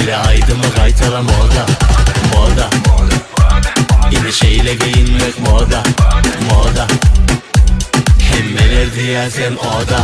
Bile aýdymy gaýtala moda, moda. Indi şeýle geýinmek moda, moda. Hemmeler diýýär sen oda.